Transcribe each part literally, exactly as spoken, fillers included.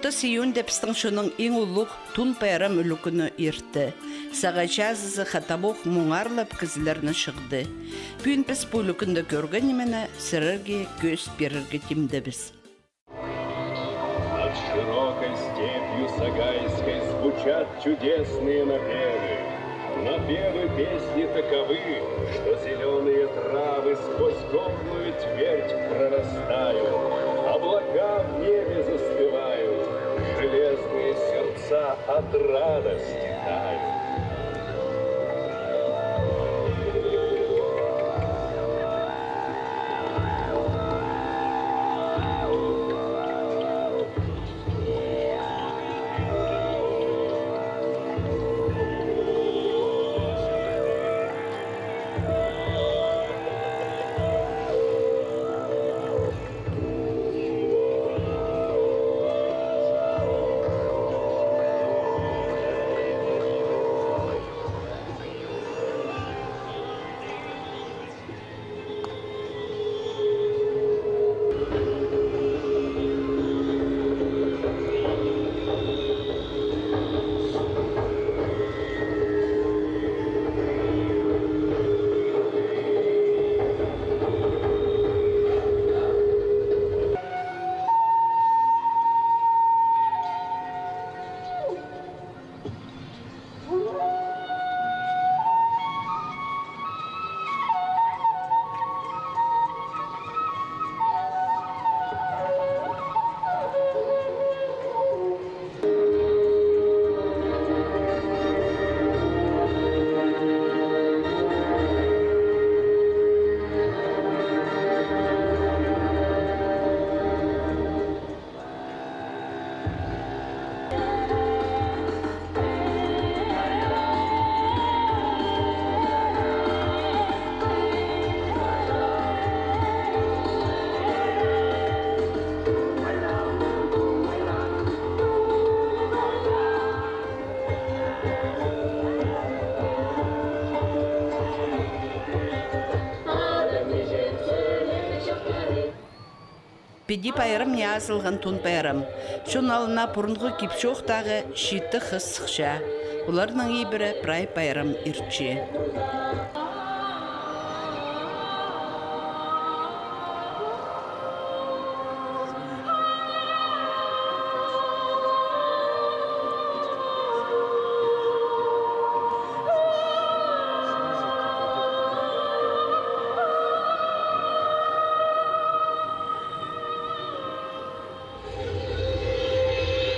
Отыс июньда пістің чонның иң улуғ Тун пайрам ӱлӱкӱні иртті. Сағаа чазызы хатабох муңарлап кізілерні чыхты. Пӱӱн піс пу ӱлӱкӱнде кӧрген нимені сірерге кӧзіт пирерге тимдебіс. Над широкой степью Сагайской звучат чудесные напевы. Напевы песни таковы, что зелёные травы сквозь горную твердь прорастают. Облака в небе застывают, железные сердца от радости тают. Піди пайрамны азылған Тун пайрам. Чон алнына пурунғы кип-чоохтағы читі хыс сыхча. Оларның ибіре прай пайрам иртче.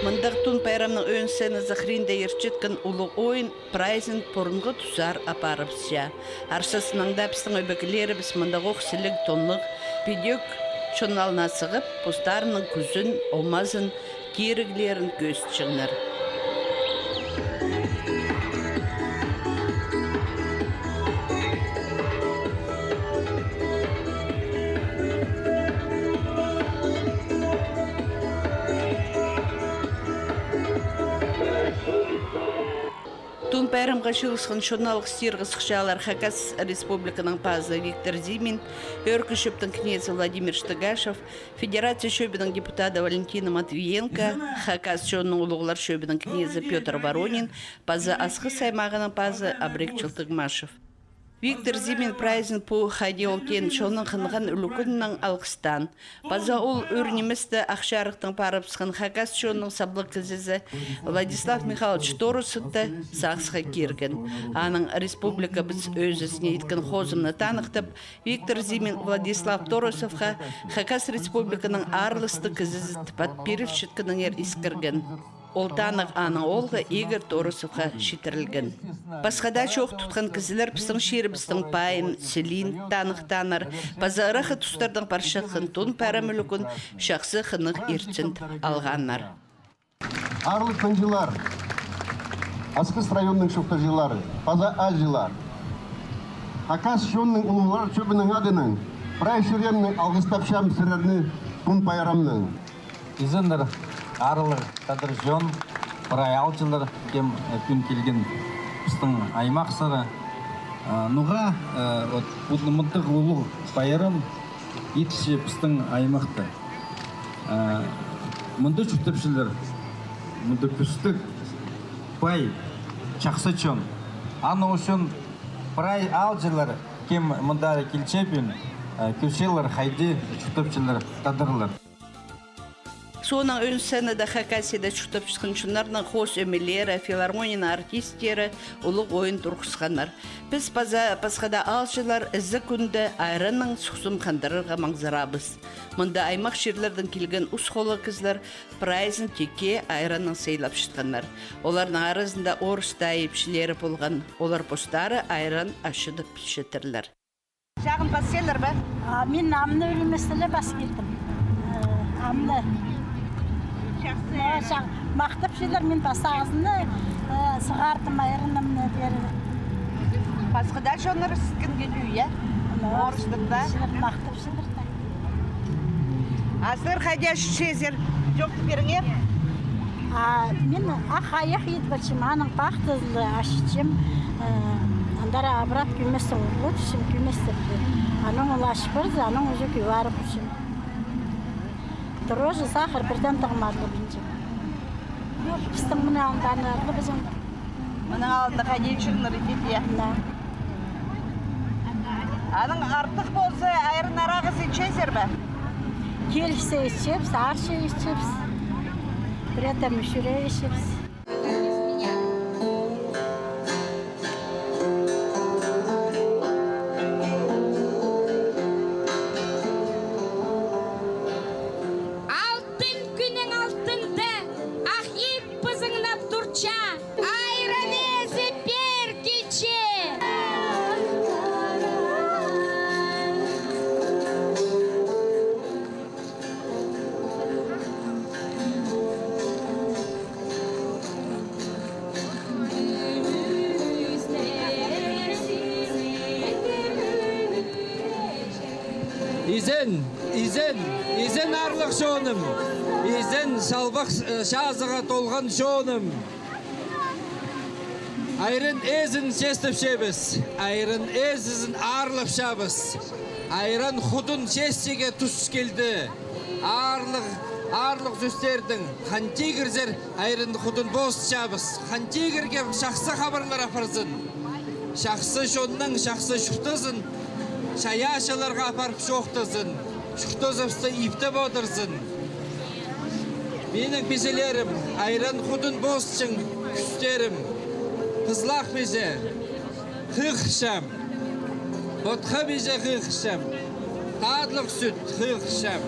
Мындағ Тун пайрамның ӧӧн сценазы хыринда иртчеткен улуғ ойын прайзын пурунғы тузар апарыбысча. Арса сынаңда пістің ӧбекелерібіс мындағох сіліг тоннығ, пидӧк чон алнына сығып, постарының кӱзін, омазын, киріглерін кӧзітчеңнер. Тун пайрамға чыылысхан чонны алғыстирға сыхчалар Хакас Республиканың пазы Виктор Зимин, Ӧӧр Кічіптің кнезі Владимир Штыгашев, Федерация чӧбінің депутаты Валентина Матвиенко, Хакас чонының улуғлар чӧбінің кнезі Пётр Воронин паза Асхыс аймағының пазы Абрек Чылтыгмашев. Виктор Зимин прайзын пу хайди ол теен чонның хынған ӱлӱкӱнінең алғыстаан. Паза ол ӱр ниместе ах чарыхтаң парыбысхан хакас чонының саблығ кізізі Владислав Михайлович Торосовты сағысха кирген. Аның республикабыс ӧзізіне иткен хозымны таныхтап, Виктор Зимин Владислав Торосовха Хакас Республиканың аарластығ кізізі тіп ат пирілчеткенінеңер искірген. Ол танығ аның оолғы Игорь Торосовха читірілген. Пасха даа чоох тутхан кізілер пістің чирібістің пайын, сілиин таныхтааннар, паза ыраххы тустардаң парчатхан Тун пайрам ӱлӱкӱн чахсы хынығ иртчең алғааннар. Аарлығ панҷылар, Асхыс районның чуртағҷылары паза аалҷылар. Хакас чонның улуғлар чӧбінің адынаң прай чиремнең алғыстапчам сірерні Тун пайрамнаң. Изеннер, аарлығ тадар чон, прай аалҷылар, кем, э, пӱӱн килген пістің аймахсар. Э, ноға, э, вот, пу мындағ улуғ пайрам иртче пістің аймахта. Э, мында чуртапчалар Мында кӱстіг, пай, чахсы чон. Аның ӱчӱн прай аалҷылар, кем мында килче пӱӱн, э, кӧрчелер, хайди чуртапчалар тадарлар. Соонаң ӧӧн сценада Хакасияда чуртапчатхан чоннарның хоос ӧмелері, филармонияның артисттері улуғ ойын турғысханнар. Піс паза, пасха даа аалҷылар ізі кӱнде айраннаң сухсым хандырарға маңзырабыс. Мында аймах чирлердең килген ус холлығ кізілер прайзын тикке айраннаң сыйлапчатханнар. Оларның аразында орыс таа ипчілері полған. Олар постары айран ачыдып пілчеттірлер. Чағын пас чӧрлер бе? А, мин амны ӱлӱместеле пас килдім. Э, амны. Чахсы. Э, ча-, махтапчалар, мин пас ағызын, э, сығардым, айранымны пеер. Пасха даа чоннар ісіткенге тӱӱ, я? Орыстар даа. Махтапчалар. А сірер хайди ачылчазар? Чоохтап пиріңер. А мин ах айах идіп алчам, аның пахтазын ла ачылчам, э, андар обрат кӧместең урғатчам, кӧместеп. Анаң ол ачып парза, анаң уже кӧп арығ парчам. Дрожжи, сахар, пірдеен тағам арығ парчам. Пістің мына анда арығ парчам. Мының алнында хайди чирнер идеді, я? Мына. Аның артых полза, айран арағызын итчезер бе? Киліссе итчебіс, арча итчебіс. Пірее мӱшіре итчебіс. Алтын кӱннің алтында ах иб пызыңнап турча. Айран ээзі пеер килче. Изен, изен, изен, аарлығ чоным, изен, чалбах, э, чазыға толған чоным. Айран ээзін честепчебіс, айран ээзін аарлапчабыс. Айран худын честиге тус килді. Аарлығ, аарлығ сӧстернең хан тигірзер, айран худын позытчабыс. Хан тигірге чахсы хабарлар апарзын. Чахсы чоннаң чахсы чуртазын, чайаачыларға апарып чоохтазын. Чуртазыбысты иптеп одырзын. Минің пизелерім, айран худын позытчаң кӱстерім. Хызылах пизе, хығырчам. Ботха пизе, хығырчам. Татлығ сӱт, хығырчам.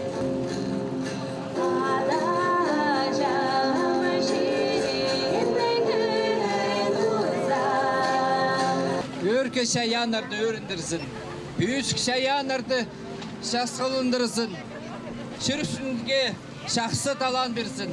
Ӧӧркі чайааннарны ӧріндірзін. Пӧзік чайааннарны часхыландырзын. Чир ӱстӱнге чахсы талаан пирзін.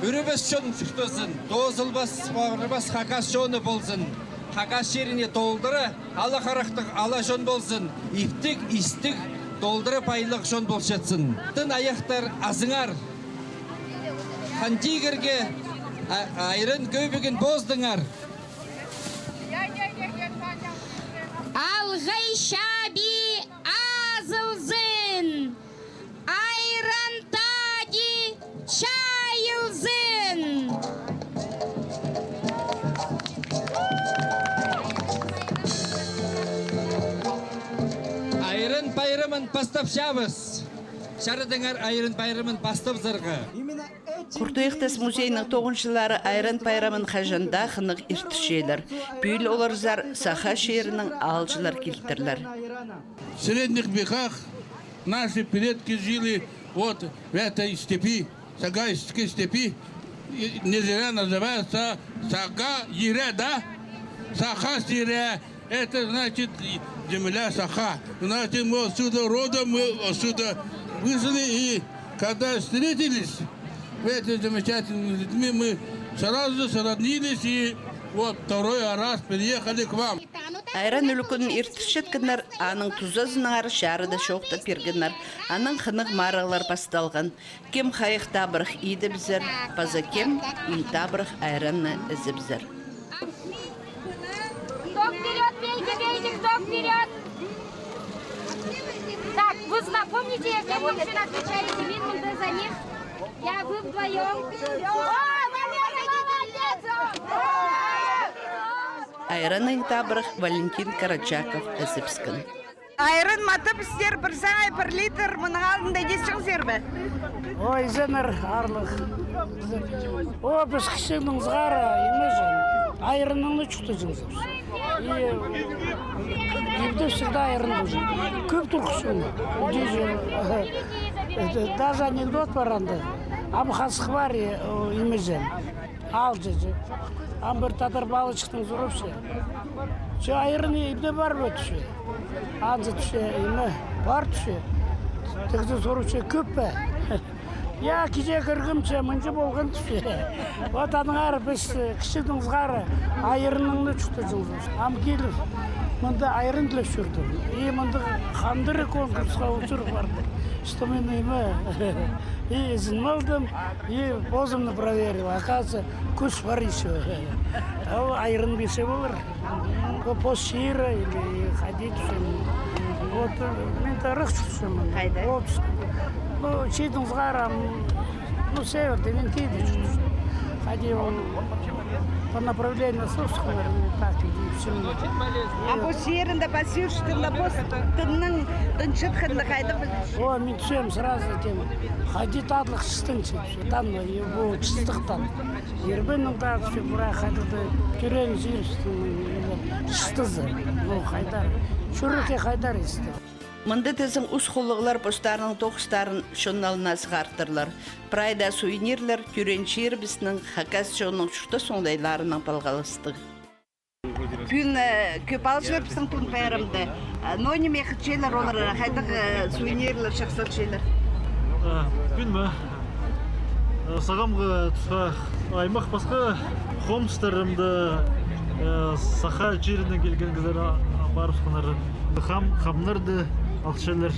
Ӱребес чон чуртазын, тоозылбас, парбас хакас чоны ползын. Хакас чиріне толдыра ала харахтығ ала чон ползын. Иптіг, истіг, толдыра пайлығ чон полчатсын. Тың айахтар азыңар. Хан тигірге, а-, айран кӧбігін поздыңар. Алғай чаби азылзын, айран тади чайылзын. Айран пайрамын пастапчабыс. Чарадыңар айран пайрамын пастабызарға. Хуртуях тас музейнің тоғынҷылары айран пайрамын хаҷан даа хынығ иртірчелер. Пӱӱл оларзар Саха чирінең аалҷылар килтірлер. В средних веках наши предки жили вот в этой степи, Сагайской степи. И не зря называется Саха Ире, да? Саха Ире. Это значит земля Саха. Значит, мы отсюда родом, мы отсюда вышли, и когда встретились с этими замечательными людьми, мы сразу сроднились и вот второй раз приехали к вам. Айран ӱлӱкӱнін иртірчеткеннер, аның тузазынаңар чарыда чоохтап пиргеннер, анаң хынығ марығлар пасталған. Кем хайах табырах идібізер, паза кем ин табырах айранны ізібізер. Кто вперёд, пейте, пейте, кто вперёд. Так, вы запомните, кем мужчин отвечаете, мин мында за них. Я, вы вдвоём. О, Валера, Айраннаң табырах Валентин Карачаков ізібіскен. Айран матап істер, пір саңай пір литр, мының алнында итчеңзер бе? О, изеннер, аарлығ. О, піс кічігдең сығара, ниме чіт, айраннаң чуртаҷаңмыс. И ибде всегда айран полҷаң. Кӧп турғысчаң. Даже анекдот пар анда. Ам хазых пар, и, о, ниме чіт, аалҷы чіт. Ам пір тадар палаҷахтаң сурапча: «Че, айран ибде пар ба?» — тіпче. Анзы тіпче: «Ниме, пар», — тіпче. Тігізі сурапча: «Кӧп пе?» «Я, кичее кіргем, че, мынҷа полған», — тіпче. Вот аннаңар піс, э, кічігдең сығара айраннаң чуртаҷаңмыс. Ам киліп, мында айран тілеп чӧрдім. И мында хандыра конкурсха учур парды. Что мен, ниме, и ізен алдым, и позымны проверил. Оказывается, кӱс пар ещё. Ол айран пирзе полар. Ол пос чирі или хайди тіпчем. Вот, э, мен ырах чуртапчам. Хайда? Вот. Ну, чиидең сығара, м, ну, северде, мен киде чуртапчам. Хайди ол по направлению Сурск, наверное, так иди, всё. А пос чирінде пасчаң, пос тынның, тынның тынчатханын хайда пілчезің? О, мен тіпчем сразу тем. Хайди татлығ чыстың чіт. Тан, и пу чыстыхтан. Ирбеннің таа тіпче, прай хайдағ-да тӧреен чир, чыстызы. Ну, хайдар. Чӱрекке хайдар исті. Мында тізең ус хуллығлар постарының тоғыстарын чон алнына сығартырлар. Прай даа сувенирлер тӧреен чирібістің, хакас чонының чуртас оңдайларынаң палғалыстығ. Пӱӱн, э, кӧп алчалар пістің Тун пайрамда. Э, но ниме хынчалар олар, хайдағ, э, сувенирлер чахсы алчалар? Э, пӱӱн ме? Э, сағамғы тусха аймах пасха, хомыстар амды, э, саха чирінең килген кізілер, а, а, парыбысханнар. Хам, хамнарды алчалар.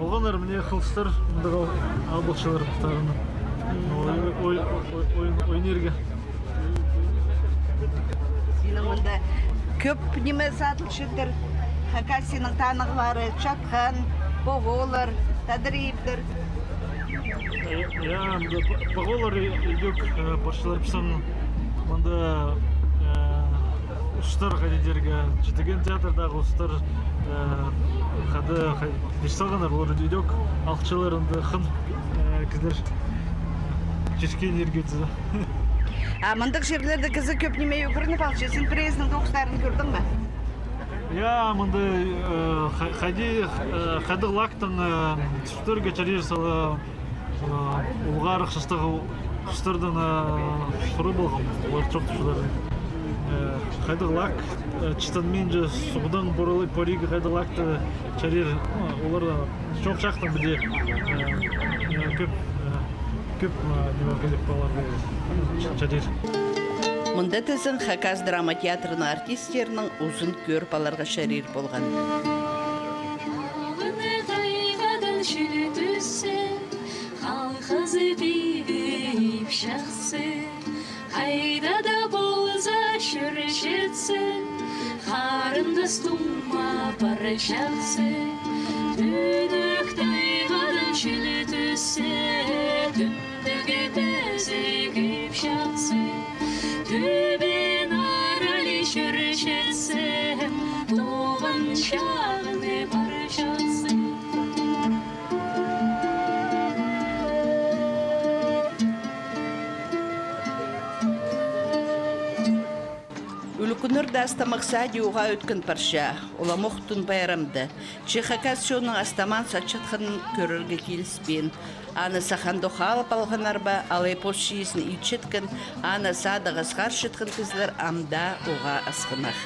Олғаннар мына хылыстар, мындағ ал-, алчалар пастарына. Ой, ой, ой, ой, ойнирға. Синің мында кӧп ниме садылчадыр. Хакасияның танығлары: чатхан, поғолар, тадар иптер. Я, я, мында по-, поғолар и-, идӧк, э, парчалар пістің мында, э, устар, хайди тирге, Читіген театрдағы устар, э, хада, хай-, пирзе салғаннар, олар идӧк алчалар анда хын, э, кізілер чирге ирге тізе. А мындағ чирлерде кізі кӧп ниме ӱгреніп алча, син пірезінің тоғыстарын кӧрдің бе? Я, мында, э, ха-, хайди, э, хайдағ лактаң, э, тӱстерге чарир сала, э, улуғ арах частығ устардаң, э, сурап алғам, олар чоохтапчалар. Э, хайдағ лак, э, чыстанминча, суғдаң поралы-, порирға хайдағ лакты чарир, э, олар, э, чоох чахтаң піди, э, э, кӧп, э, кӧп, э, ниме кирек паларға чарир. Мында тізең Хакас драма театрының артистерінің узын кӧр паларға чарир полған. Ағыны тайғадаң чіли тӱссе, халхазы пигі ипчахсы. Хайда даа полза чӧрчетсе, харындас тума парчахсы. Тӱнӧк тайғадаң чіли тӱссе, тӱндегі пезіг ипчахсы. Тӱбен аралай чӧрчетсе, туған чағына парчахсы. Ӱлӱкӱннерде астамах сади уғаа ӧткін парча, уламох Тун пайрамда. Че хакас чонның астамаан сатчатханын кӧрерге киліспеен. Аны сах андох алып алғаннар ба, алай пос чиизін итчеткен, аны садығ асхарчатхан кізілер ам даа уғаа асхынах.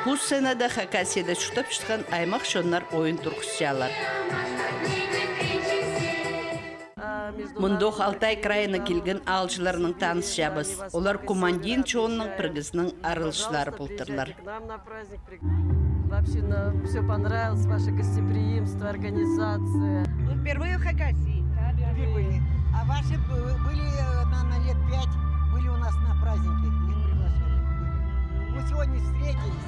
Пу сценада Хакасияда чуртапчатхан аймах чоннар ойын турғысчалар. Мындох Алтай крайына килген аалҷыларнаң танысчабыс. Олар Кумандин чонның пірігізінің араласчылары полтырлар. К нам на праздник при-, вообще нам всё понравилось, ваше гостеприимство, организация. Вы впервые в Хакасии? Да, впервые. Впервые. А ваши б-, были, э, на, на лет пять были у нас на празднике. Их приглашали. Мы сегодня встретились.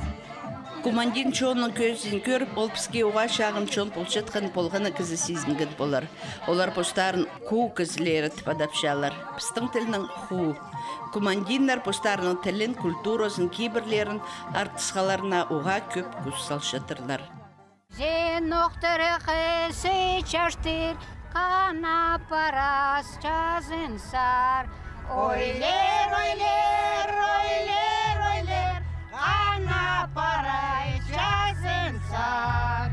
Кумандин чонның кӧзідең кӧріп, ол піске уғаа чағын чон полчатхан полғаны кізі сизінген полар. Олар постарын хуу кізілері тіп адапчалар. Пістің тілнең хуу. Кумандиннар постарының тілін, культуразын, кибірлерін артысхаларына уғаа кӧп кӱс салчатырлар. Сен охтыр кізі чаштыр, ханап парас чазынсар. Ойлер, ойлер, ойлер, ойлер, ханап парай чазынсар.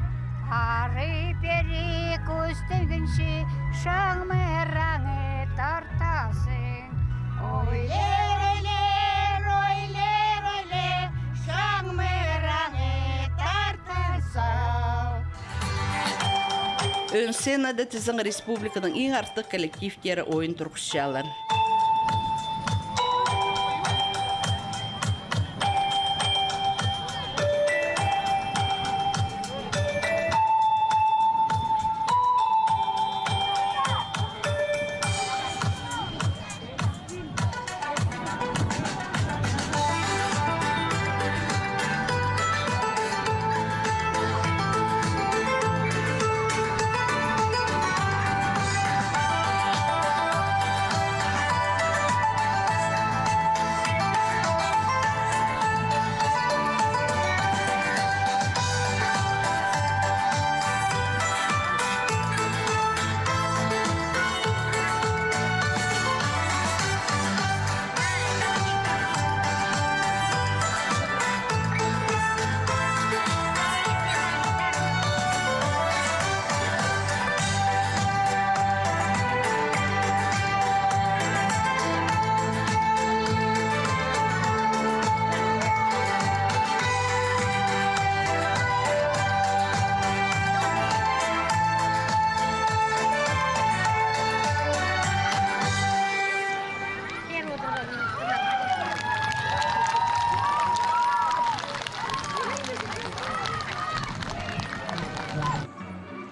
Ары-пері кӱстенгенче шаңмыраңы тартасың. Ойлер, ойлер, ойлер, ойлер, шаңмыраңы тартасың. Ӧӧн сценада тізең республиканың иң артых коллективтері ойын турғысчалар.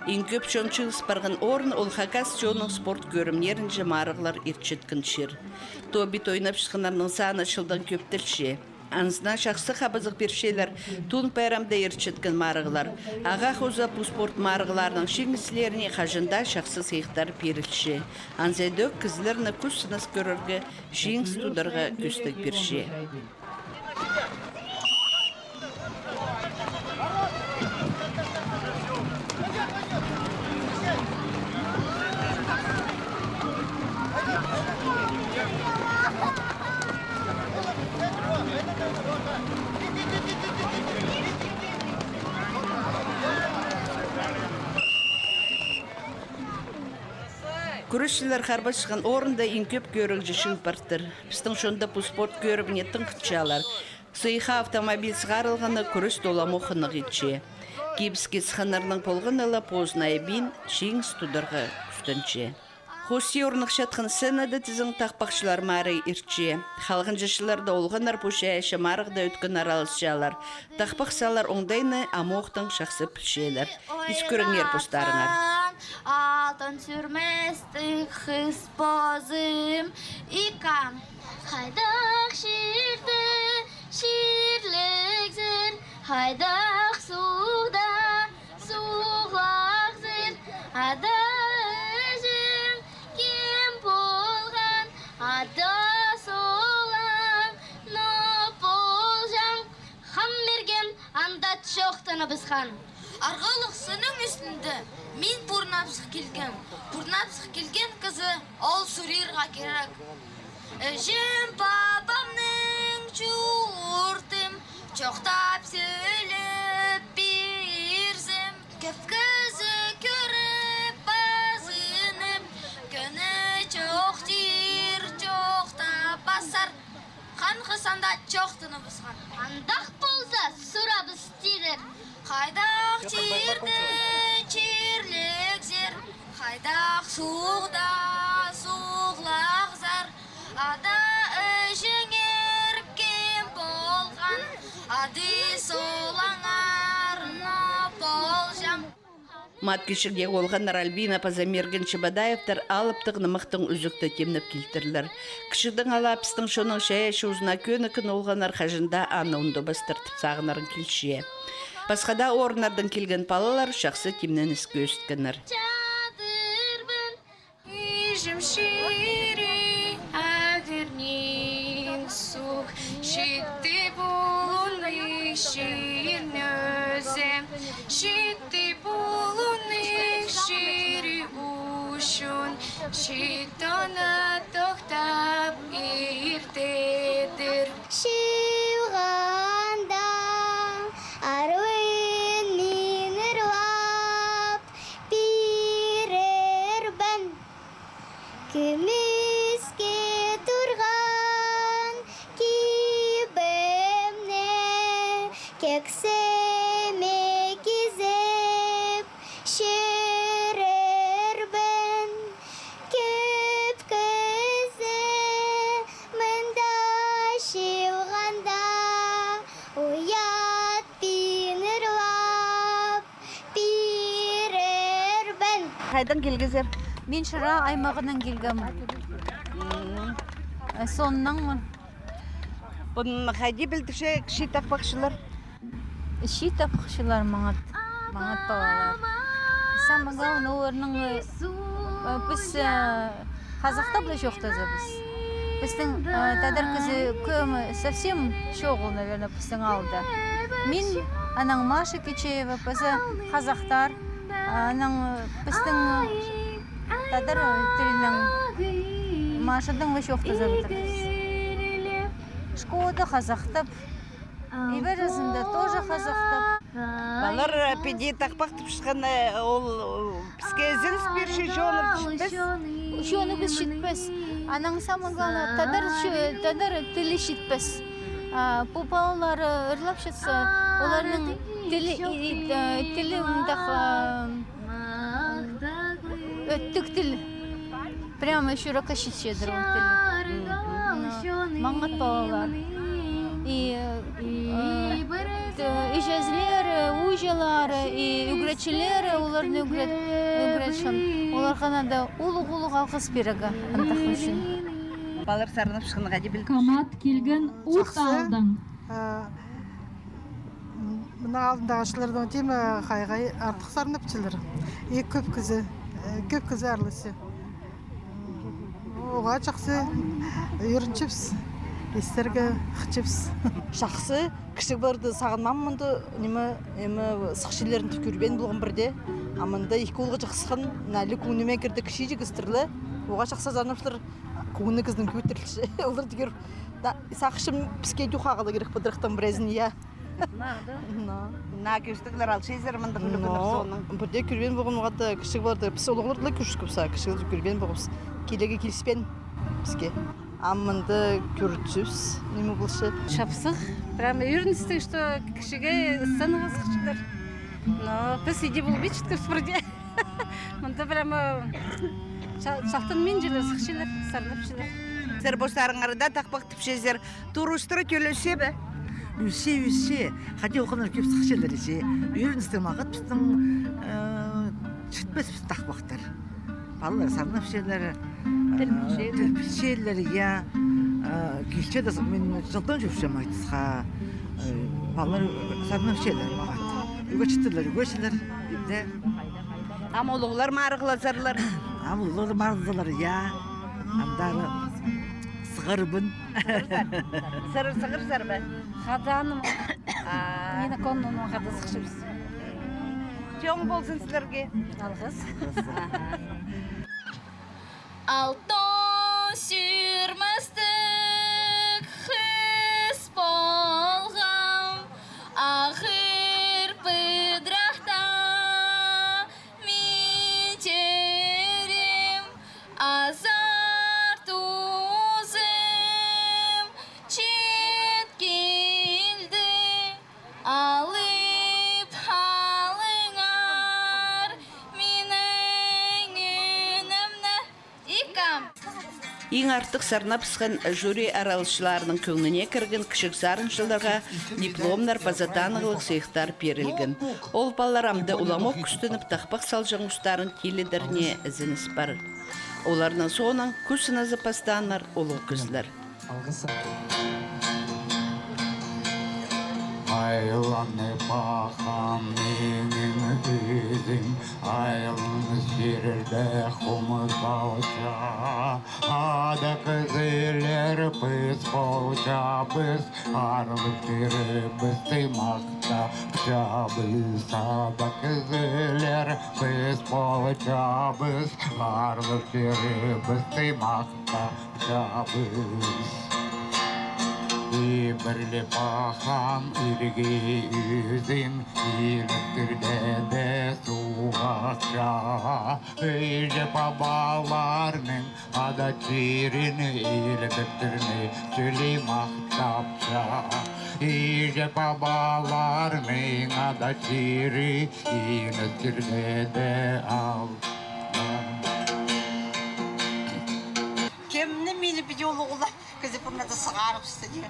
Иң кӧп чон чыылыс парған орын ол хакас чонның спорт кӧрімнерінҷе марығлар иртчеткен чир. Тобит ойнапчатханнарның саны чылдаң кӧптелче. Анзына чахсы хабазығ пирчелер Тун пайрамда иртчеткен марығлар. Ағаа хоза пу спорт марығларының чиңісчілеріне хаҷан даа чахсы сыйыхтар пирілче. Анзы идӧк кізілерні кӱс сынас кӧрерге, чиңіс тударға кӱстег пирче. Кӱресчілер харбасчатхан орында иң кӧп кӧрігҷі чыыл партыр. Пістің чонда пу спорт кӧрібіне тың хынчалар. Сыйыхха автомобиль сығарылғаны кӱрес толамох хынығ итче. Кибіске сыхханнарның полғаны ла позына ибин чиңіс тударға кӱстенче. Хости орныхчатхан сценада тізең тахпахчылар марығ иртче. Халғанҷы чылларда олғаннар пу чайаачы марығда ӧткін араласчалар. Тахпахсалар оңдайны амохтаң чахсы пілчелер. Ис кӧріңер постарыңар. Алтын сӱрместіг хыс позым икем. Хайдағ чирде чирлігзер, хайдағ суғда суғлағзер, ада іҷең кем полған, ада солаң ноо полҷаң. Хам Мирген анда чоохтаныбысхан. Арғалығ сынның ӱстӱнде мин пурнап сых килгем. Пурнап сых килген кізі ол сурирға кирек. Іҷем-пабамның чуртым чоохтап сӧлеп пирзем, кӧп кізі кӧріп пазынып, кӧні чоохтир, чоохтап пазар. Хан хыс анда чоохтаныбысхан. Андағ полза, сурабыс тидір. Хайдағ чирде чирлігзер, хайдағ суғда Мат Кічігдегі олғаннар Альбина паза Мирген Чебодаевтар алыптығ нымахтың ӱзӱкті тимнеп килтірлер. Кічігдең ала пістің чонның чайаачызына кӧніккен олғаннар хаҷан даа аны ундубастар тіп сағынарың килче. Пасха даа орыннардаң килген палалар чахсы тимненіске ӧскеннер. Іҷем чирі ағырнин суғ, читі полуны чирін ӧзем, читі полуны чирі ӱчӱн, читі тона тохтап иртедір. Чыылғанда арлығ мин ырлап, пирербін кӱмӱске турған кибімні, кӧк симе кизіп чӧрербін. Кӧп кізі мында чыылғанда, уятпин ырлап пирербін. Хайдаң килгезер? Мин Шыра аймағынаң килгем. М. Э, Соннаңмын. Пу хайди пілдірче кічіг тахпахчылар? Кічіг тахпахчылар маңат, маңат палалар. Самое главное, оларның, э, э, піс, э, хазахтап ла чоохтазабыс. Пістің, э, тадар кізі кӧмі совсем чоғыл, наверное, пістің аалда. Мин, анаң Маша Кичеева, паза хазахтар, анаң, э, пістің, э, тадар тілінең Машадаң ла чоохтазабыс. Школада хазахтап, иберезінде тоже хазахтап. Палалар, э, піди тахпах тіпчеткен, э, ол, э, піске ізеніс пирче, чоныбыс читпес. Чоныбыс читпес. Анаң самое главное, тадар чо-, тадар тілі читпес. А, пу палалар, э, ырлапчатса, оларның тілі, и, и, э, тілі мындағ, э, Өттік тіл. Прямо чӱрекке читчедір ол тіл. Мына, маңат палалар. И, э, т-, іҷезілері, ууҷалары, и ӱгретчілері оларны ӱгрет-, ӱгретчең. Оларға надо улуғ-улуғ алғыс пирерге андағ ӱчӱн. Палалар сарнапчатхан хайди пілдір? Камат килген ут алдаң. А, м, мына алнындағы чыллардаң тиме хайхай артых сарнапчалар. И кӧп кізі, э, кӧп кізі араласча. Оға чахсы, ӧрінчебіс, истерге хынчабыс. Чахсы, кічіг поларда сағынмаам мында, ниме, ниме, сыхчаларын тіп кӧрбеен полғам пірдее. А мында ікі оолғы чахсы сыххан, ниме, кӱннең кирді кічіҷек істірле. Оға чахсы сарнапчалар. Кӱннең кізінің кӧтірілче. Олар тигір. Да, сағынчам, піске дее хағыла кирек пыдырахтаң пірезін, я. Наа, да? Наа. Наа, кӧстіглер алчазар мындағ ӱлӱкӱннер соонаң. Пірдее кӧрбеен полғам, оғаа даа кічіг поларда. Піс улуғларны ла кӧрчеткебіс, а кічіглерні кӧрбеен полғабыс. Килерге киліспеен піске. А мында кӧрчебіс, ниме полча. Чапсых, прямо ӧріністіг, что кічіг сценаға сыхчалар. Но піс иди полбин читкебіс пірдее. Мында прямо ча-, чалтанминчалар, сыхчалар, сарнапчалар. Сірер постарыңар даа тахпах тіпчезер, тур устра тӧл ӧсче бе? Ӧсче, ӧсче. Хайди олғаннар кӧп сыхчалар ӧсче. Ӧріністіг маңат пістің, э, читпес піс тахпахтар. Палалар сарнапчалар, э, тіл пілчелер. Тіл пілчелер, я. Э, килче дее, мин чылдаң чӧрчем айтысха. Э, палалар сарнапчалар маңат. Ӱгретчілер, ӱгретчілер. Ибде. Ам улуғлар марығлазарлар. Ам улуғлар марығлазарлар, я. Андар сығарбын. Сығарзар. Сығар, сығарзар ба? Хаданым. А. Мин Коннуның хада сыхчабыс. Чоң ползын сірерге. Алғыс. Аха. Алтон сӱрместіг хыс полғам, ағыр пыдырахта мин тӧреем, азар тузым чит килді. Алып алыңар минің ӧӧнімні. Икам. Иң артых сарнабысхан жюри араласчыларының кӧңніне кірген кічіг сарынҷыларға дипломнар паза танығлығ сыйыхтар пирілген. Ол палалар амды уламох кӱстеніп, тахпах салҷаң устарын тилідеріне ізеніс пар. Оларның соонаң кӱс сыназы пастааннар улуғ кізілер. Айланып аххан минің ізім, айланып сирде хомыс алча. Ада кізілер піс полчабыс, аарлығ чирібісті махтапчабыс. Ада кізілер піс полчабыс, аарлығ чирібісті махтапчабыс. Ибірлеп аххан иргі ӱзім, иліктірде дее суғ ахча. Іҷе-пабаларның ада чирін, илбектерні чіли махтапча. Іҷе-пабаларның ада чирі, инектерні дее ал. Кемні мині піди улуғлап, кізі пурнада сығарыбысты, дее.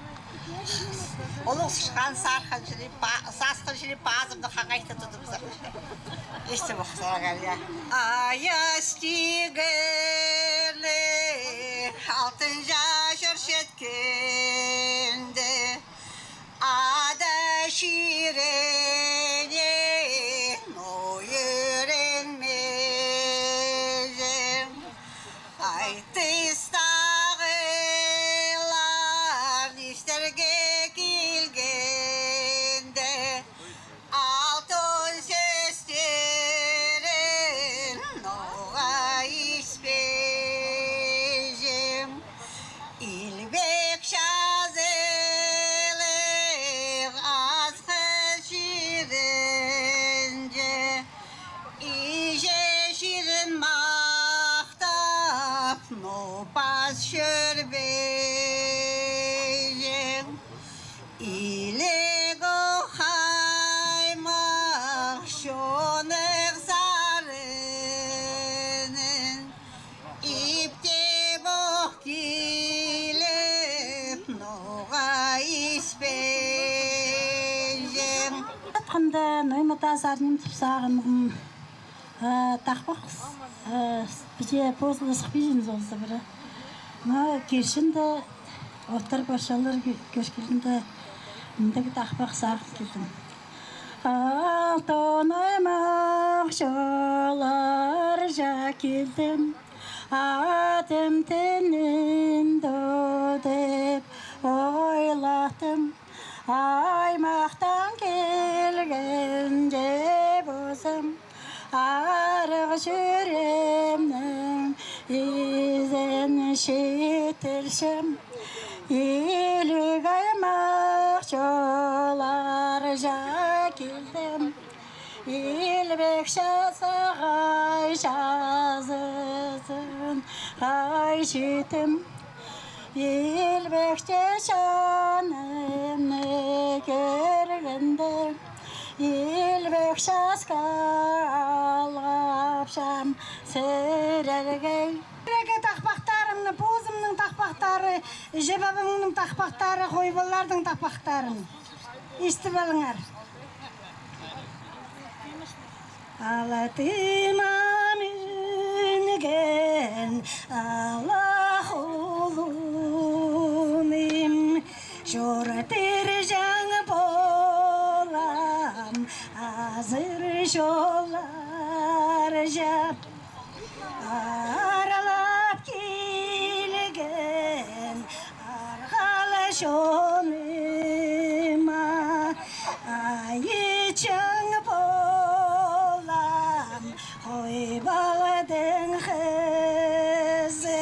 Олох сыххан сархан чіли, па-, сасхан чіли пазымны хаңайта тудыбызар. Исті бохсарағар, я. Ая стигірлі алтын чачыр читкенде, ада чиріне ойырынмезің. Айтыстағылар истерге килгенде, алтын сӧстерін ноға испезің. Илбек чазылығ асхыс чирінде иҷе чирін махтап, ноо пас чӧрбезің. Иліг ох аймах чонығ сарынын иптеп ох киліп, ноға испезің. Атханда ноо махтаа сарынын тіп сағынғам. А, тахпах, а, піске позылы сыхпинча, ол сыбыра. Но кирчем дее, оттар парчалар кӧ-, кӧргенде, мындағ тахпах сағын килдім. Алтын аймах чолларҷа килдім, адым тінін тудып ойлаттым. Аймахтаң килгенде позым, арығ чӱреемнің изен читірчем. Иліг аймах чолларҷа килдім, илбек чазы хай чазызын хай читім. Илбекче чонымны кӧргенде, илбек часха алғапчам сірерге. Сірерге тахпахтарымны, позымның тахпахтары, іҷе-пабамның тахпахтары, хой палаларның тахпахтарын истіп алыңар. Ала тыма мӱнген ала хулуным, чорыдырҷаң полам азыр чолларҷа. Аралап килген арғал чоныма, айы чаң полам, хой паланың хызы.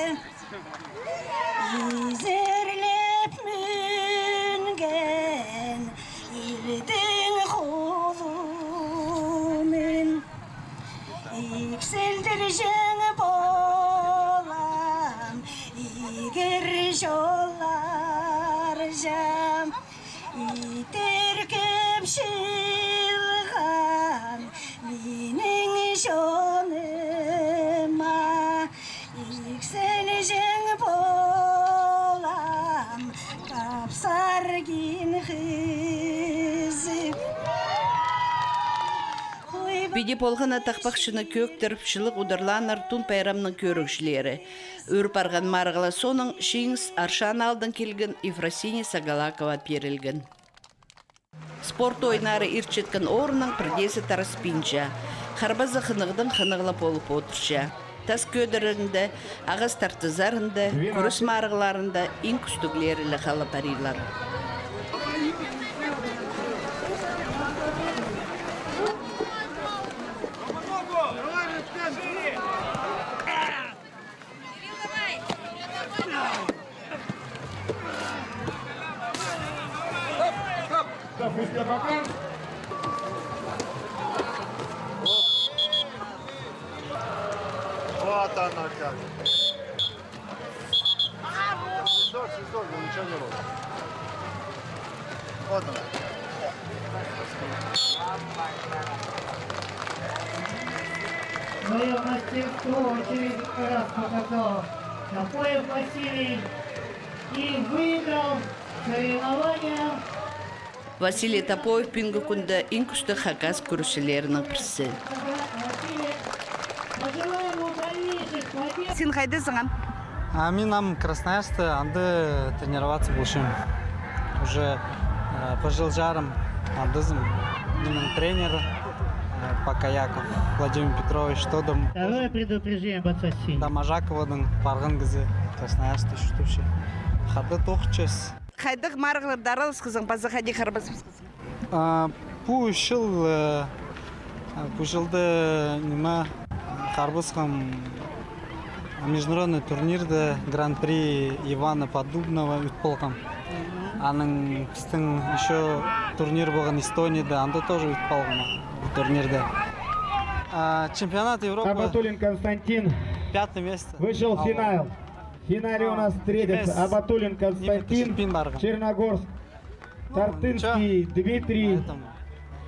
Изерлеп мӱнген илдің хулуным, иксілдірҷең полам игір чолларҷа. Піди полған на тахпахчыны кӧӧктіріп, чылығ удурлааннар Тун пайрамның кӧрігҷілері. Ӱр парған марығлар соонаң чиңіс Аршан аалдаң килген Ефросиния Сагалакова пирілген. Спорт ойыннары иртчеткен орыннаң пірдеезі тараспинча. Харбазы хынығдаң хынығ ла полып одырча. Тас кӧдірігінде, ағас тартызарында, кӱрес марығларында иң кӱстіглері ле хал парирлар. Вот она как. Свисток, свисток, но ничего не было. Вот она. Своё мастерство через раз показал Топоев Василий и выиграл соревнования. Василий Топоев пӱӱнгі кӱнде иң кӱстіг хакас кӱресчілерінің пірсі. Син хайдазың, ам? А мин ам Красноярскта, анда тренироваться полчам. Уже, э, пір чыл чарым андазым. Минің тренер, э, Покояков Владимир Петрович, тодым. Второе предупреждение от Василия. Доможаковадаң парған кізі Красноярскта чуртапча. Хада тоғынчам. Хайдағ марығларда араласхазың, паза хайди харбасхазың? А, пу чыл, э, а, пу чылда ниме, харбасхам, а, международный турнирде Гран-при Ивана Поддубного ӱт полғам. Анаң пістің ещё турнир полған Эстонияда, анда тоже ӱт полғам, а, турнирде. А, чемпионат Европы. Абатуллин Константин. Пятое место. Вышел в финал. В финале у нас встретятся Абатуллин Константин, Черногорск, Тартынский Дмитрий.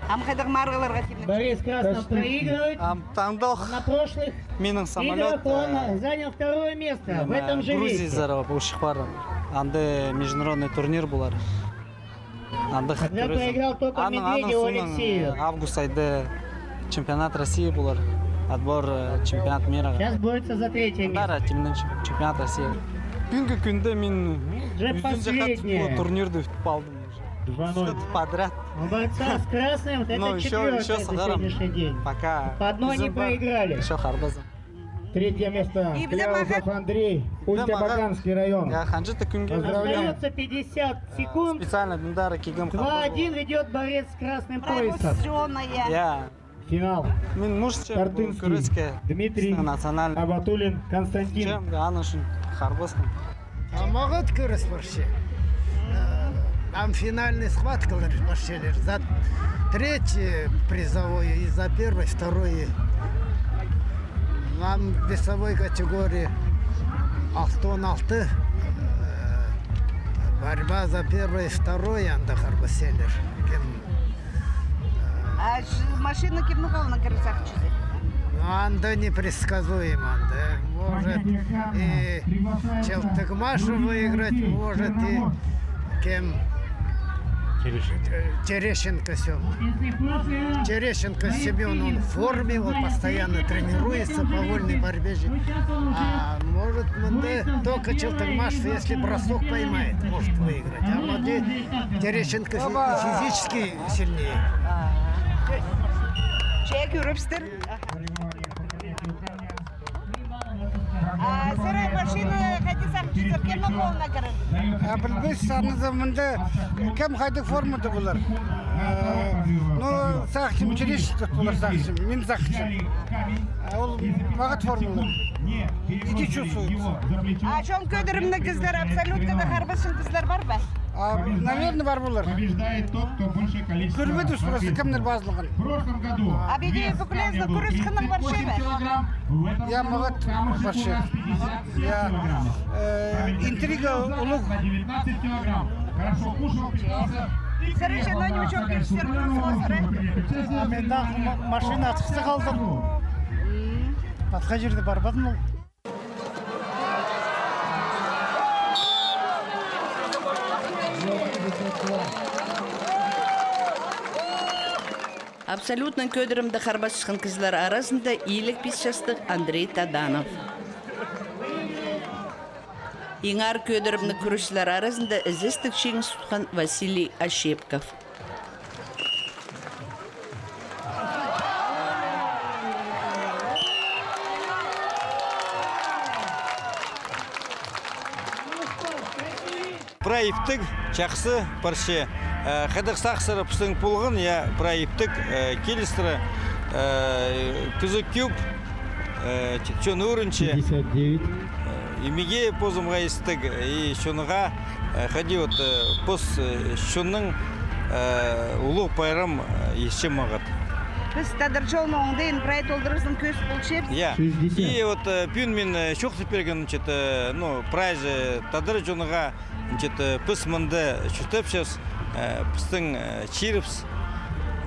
Ам хайдағ марығларға килдің? Борис Краснов проигрывает. Ам таңдох. На прошлых играх он занял второе место в этом же весе. Грузия зараб ушых пар. Анда международный турнир полар. Андағ кӱрес. Анаң, анаң соонаң, э, август айда чемпионат России полар. Отбор, э, чемпионат мира. Сейчас борется за третье место. Андағ тимнен чемпионат России. Пӱӱнгі кӱнде мин ӱзінҷі хат пу турнирді ӱтіп алдым уже. Два ноль. Подряд. Ну, ещё, ещё сығарам. Пока. По одной не проиграли. Ещё харбазам. Третье место. Кляузов Андрей, Ульти-Баганский район. Я, ханҷа-да кӱнге. Поздравляем. Остаётся пятьдесят секунд. Специально мындар килгем. Два один ведёт борец с красным поясом. Я. Финал. Мин мужча, Тартынский Дмитрий, национальный. Абатуллин Константин. Чем, аның ӱчӱн харбасхам. А мағат кӱрес парча. Э, ам финальный схваткалар парчалар. За третье призовое и за первое, второе. Ам весовой категории алты он алты. Э, борьба за первое и второе, анда харбасчалар. Кем А машина кемнің холына кірер сағынчазың? Ну, анда непредсказуемо, анда. Может и Челтыгмаша выиграть, может и кем. Терещенко. Терещенко Семён. Терещенко Семён, он в форме, он постоянно тренируется по вольной борьбе же. А может, мында только Челтыгмашев, если бросок поймает, может выиграть. А вот и Терещенко фи-, физически сильнее. Че кӧріпсер. А сірер машина хайди сағынчазар, кемнің холына кірер? А, пілбес, аны даа мында кем хайдағ формада полар. Э, ну, сағынчам, Терещенко полар сағынчам, мин сағынчам. А ол мағат формада. Иди чувствует. А чоң кӧдірімніг кізілер, абсолюткада харбасчаң кізілер пар ба? А, наверное, пар полар. Кӧрбедім просто, кемнер пазылған. А піди пӱкӱлезі кӱрес хынығ парча ба? Я, мағат парча. Я, э, интрига улуғ. Сірер че, ну, ниме чох килчезер, кӱрес хынығ сірер. А мин даа ма-, машина атхызып халдым. Пасха чирде парбадым ол. Абсолютный кӧдірімде харбасчатхан кізілер аразында илиг пис частығ Андрей Таданов. Иң аар кӧдірімніг кӱресчілер аразында ізестіг чиңіс тутхан Василий Ощепков. Прай иптіг, чахсы парча. Э, хайдағ сағыстар пістің полған, я, прай иптіг, э, килістіре, э, кізі кӧп, э, ч-, чон ӧрінче. Пятьдесят девять. Э, и миге позымға истіг, и чонға, э, хайди вот, э, пос, э, чонның, э, улуғ пайрам, э, исче мағат. Піс Тадар чонның оңдайын прай толдырызын кӧс полчебіс. Я. Шестьдесят. И вот, э, пӱӱн мин, э, чоохтап пиргем, значит, э, ну, прайзы тадар чонға, значит, э, піс мында чуртапчабыс, э, пістің, э, чирібіс,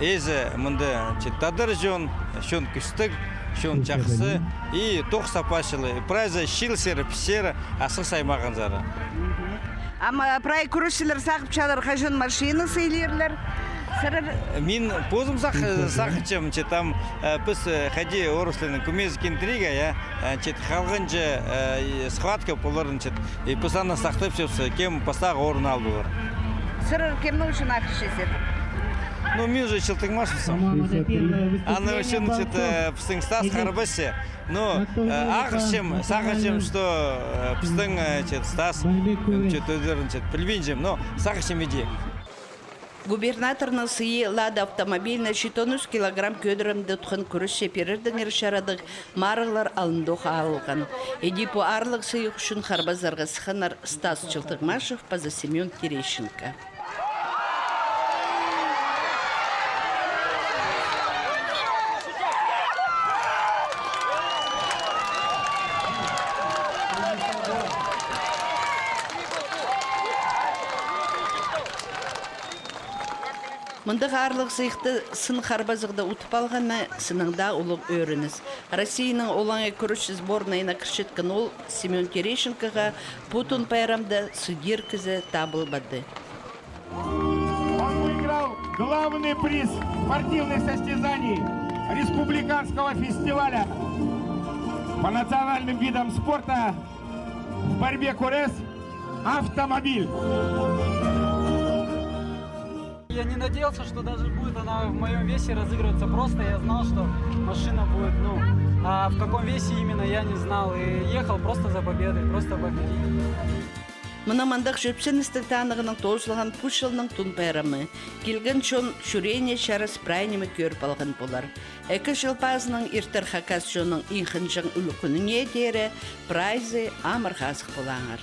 ээзі мында, значит, тадар чон, чон кӱстіг, чон чахсы, и тоғыс апарчалар, прайзы чыл сері, піс сері, асхыс аймағынзар. Мгм. Ам, э, прай кӱресчілер сағыпчалар, хаҷан машина сыйлирлар. Сірер? Мин позым сағ-, сағынчам, че там, э, піс, э, хайди орыстарның кумезі кентріге, я, э, че халғанҷы, э, и схватка полар, че, и піс аны сахтапчабыс, кем пастағы орын алып полар. Сірер кемнің ӱчӱн ағырчазар? Ну, мин же Челтыгмашевсің. Аның ӱчӱн, че, э, пістің Стас харбасча. Ну, э, ағырчам, сағынчам, что, э, пістің, э, че, Стас, э, че, тӧдірін, че, пілбинчем, но сағынчам иди. Губернаторның сыйы «Лада» автомобиліне читон ӱс килограмм кӧдірімде тутхан кӱресче пирердеңер чарадығ марығлар алнындох алылған. Иди пу аарлығ сыйых ӱчӱн харбазарға сыхханнар Стас Челтыгмашев паза Семён Терещенко. Мындағ аарлығ сыйыхты сын харбазығда утып алғаны сыннаң даа улуғ ӧрініс. Россияның олаңай кӱресчі сборнайына кірчеткен ол Семён Терещенкоға пу тун пайрамда сыдир кізі табылбады. Он выиграл главный приз спортивных состязаний республиканского фестиваля по национальным видам спорта в борьбе кӱрес автомобиль. Я не надеялся, что даже будет она в моём весе разыгрываться. Просто я знал, что машина будет, ну, а в каком весе именно, я не знал. И ехал просто за победой, просто победить. Мына мындағ чӧпсіністіг танығнаң тоозылған пу чылның Тун пайрамы. Килген чон чӱреене чарас прай ниме кӧріп алған полар. Ікі чыл пазынаң иртер хакас чонның иң хынҷаң ӱлӱкӱніне теере прайзы амыр-хазых полаңар.